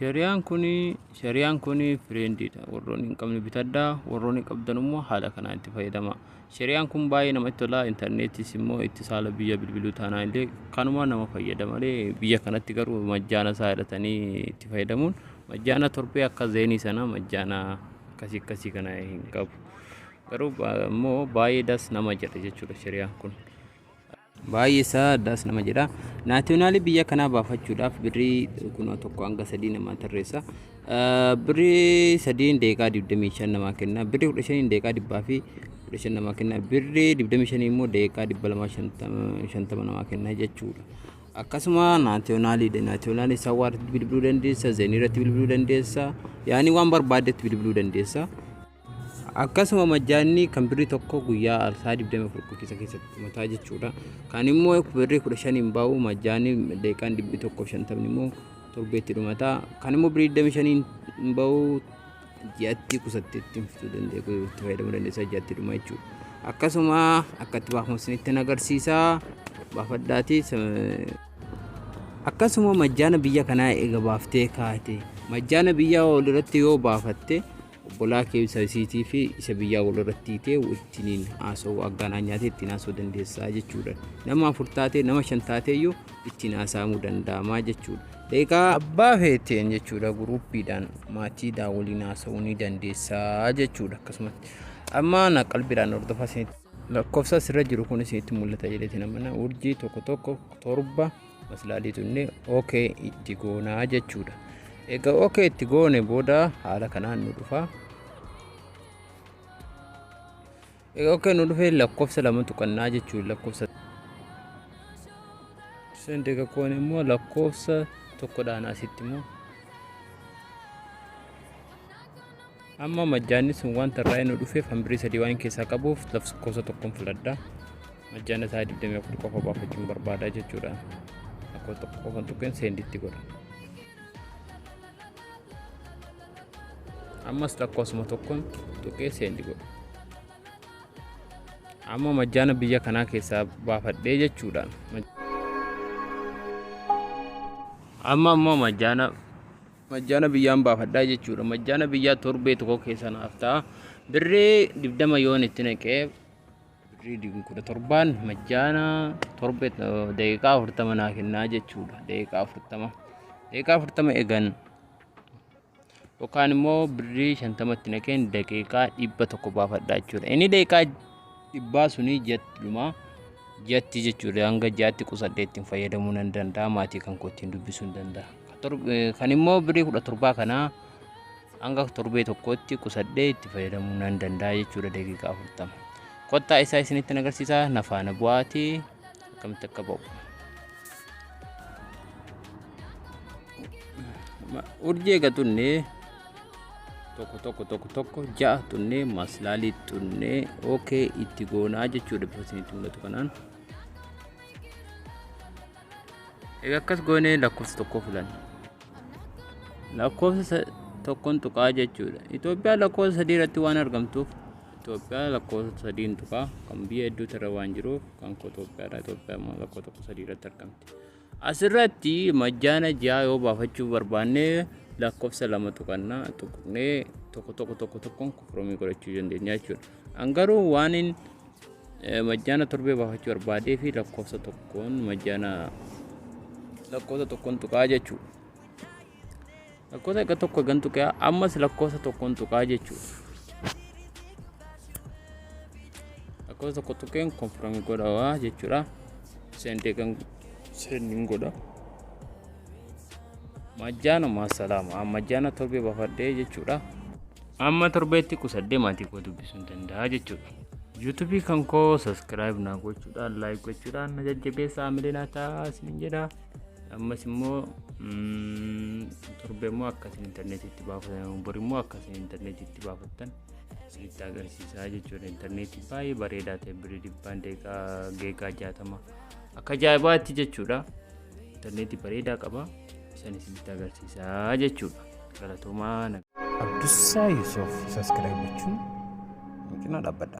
Shariyaan kun shariyaan kun friendiidha. Warroonni hin qabne bitadhaa, warroonni qabdan immoo haala kanaan itti fayyadama. Shariyaan kun baay'ee namatti tola. Intarneetis immoo itti saala biyya bilbiluu taanaan illee kanuma nama fayyada malee, biyya kanatti garuu majjaana isaa hidhatanii itti fayyadamuun majjaana torbee akka zeenii sana majjaana akkasii akkasii kana hin qabu. Garuu immoo baay'ee das nama jedha jechuudha shariyaan kun. Baay'ee isaa das nama jedha. Nationalii biyya kanaa baafachuudhaaf birrii kunoo 1 hanga 3 namaa tarreessa. Birrii 3 daqiiqaa 25 namaa kenna. Birrii 15 daqiiqaa 115 namaa kenna. Birrii 25 immoo daqiiqaa 250 namaa kenna jechuudha. Akkasuma nationaliidha. Nationalii sawwaa irratti bilbiluu dandeessa, zeenii irratti bilbiluu dandeessa. Yaani waan barbaaddetti bilbiluu dandeessa. Akkasuma majjaanni kan birrii 1 guyyaa sa'a 24 keessa keessatti dhumataa jechuudha. Kan immoo birrii 15 hin ba'u, majjaanni daqiiqaan 150 immoo torbeetti dhumataa. Kan immoo birrii 25 hin ba'u, ji'atti qusattee ittiin fixuu dandeessu, itti fayyadamuu dandeessa, ji'atti dhuma jechuudha. Akkasuma akka itti baafamu isinitti agarsiisa. Baafadhaati. Akkasuma majjaana biyya kanaa eega baaftee kaate, majjaana biyya walirratti yoo baafatte, obbolaa kee isa isiitii fi isa biyyaa walirratti hiitee ittiin haasa'uu, aggaanaa nyaatee ittiin haasa'uu dandeessaa jechuudha. Nama 4 taatee, nama 5 taatee iyyuu ittiin haasa'amuu danda'amaa jechuudha. Daqiiqaa abbaa feeteen jechuudha, guruuppiidhaan maatiidhaan waliin haasa'uu ni dandeessaa jechuudha. Akkasumatti amma na qalbiidhaan hordofaa isinitti. Lakkoofsa asirra jiru kun isinitti mul'ata jedheetiin amana. Urjii 1 1 7 maslaalii tunnee OK itti goonaa jechuudha. Egaa OK itti goone booda haala kanaan nu dhufa. Egaa OK nu dhufee lakkoofsa 2 tuqannaa jechuudha, lakkoofsa. Send egaa goone immoo lakkoofsa tokkodhaan asitti immoo. Amma majjaanni sun waan tarraa'ee nu dhufeef, hanbirii 3 waan keessaa qabuuf lakkoofsa tokkoon filadha. Majjaana isaa 24 qofa baafachuun barbaada jechuudha. Lakkoofsa tokko qofan tuqeen senditti godha. Ammas lakkoofsuma tokkoon tuqee send godha. Amma majjaana biyya kanaa keessaa baafadhee jechuudha. Amma immoo majjaana biyyaan baafadhaa jechuudha. Majjaana biyyaa torbee tokko keessa naaf ta'a. Birrii 20 yoon itti naqee, birrii 17n majjaana torbee daqiiqaa 40 naa kennaa jechuudha. Daqiiqaa 40. Daqiiqaa 40 eegan yookaan immoo birrii 50tti naqeen daqiiqaa 100 baafadhaa jechuudha. Inni daqiiqaa 100 suni ji'atti dhuma, ji'atti jechuudha. Hanga ji'atti qusadhee ittiin fayyadamuu nan danda'a. Maatii kan koo ittiin dubbisuu hin danda'a. Kan immoo birrii 17 kanaa hanga torbee tokkotti qusadhee itti fayyadamuu nan danda'a jechuudha, daqiiqaa 40. Kottaa isaa isinitti agarsiisa, na faana bu'aatii akkamitti akka ba'u. Urjii eega tunnee, 1 1 1 1 6 tunnee, maslaalii tunnee, OK itti goonaa jechuudha bifa isinitti mul'atu kanaan. Egaa akkas goonee lakkoofsa tokko filanna. Lakkoofsa tokkoon tuqaa jechuudha. Itoophiyaan lakkoofsa 3 irratti waan argamtuuf Itoophiyaa lakkoofsa sadiin tuqaa. Kan biyya hedduutu irra waan jiruuf kan koo Itoophiyaadha. Itoophiyaa immoo lakkoofsa 1 3 irratti argamti. Asirratti majjaana ji'aa yoo baafachuu barbaanne lakkoofsa 2 tuqannaa, tuqnee 1 1 1 1 confirm godhachuu dandeenya jechuudha. An garuu waan hin majjaana torbee baafachuu barbaadee fi lakkoofsa tokkoon majjaana lakkoofsa tokkoon tuqaa jechuudha. Lakkoofsa egaa tokko egan tuqaa, ammas lakkoofsa tokkoon tuqaa jechuudha. Lakkoofsa tokko tuqeen confirm godhaa jechuudha. Send egan sending godha. Majjaana maasalaama majjaana torbee baafadhee jechuudha. Amma torbeetti qusadhee maatii koo dubbisuu hin danda'a jechuudha. YouTubeii kan koo subscribe naa gochuudhaan, like gochuudhaan na jajjabeessaa, amilee naa ta'a isiniin jedha. Ammas immoo torbee immoo akkasiin intarneetiitti baafatan, bor immoo akkasiin intarneetiitti baafattan isinitti agarsiisaa jechuudha. Intarneetii baay'ee bareedaa ta'e, birrii 100n daqiiqaa geegaa 60, akka ajaa'ibaatti jechuudha. Intarneetii bareedaa qaba. Isan isinitti agarsiisaa jechuudha. Galatoomaa. Abdussaa Yusuf subscribe gochuun nu cinaa dhaabbadha.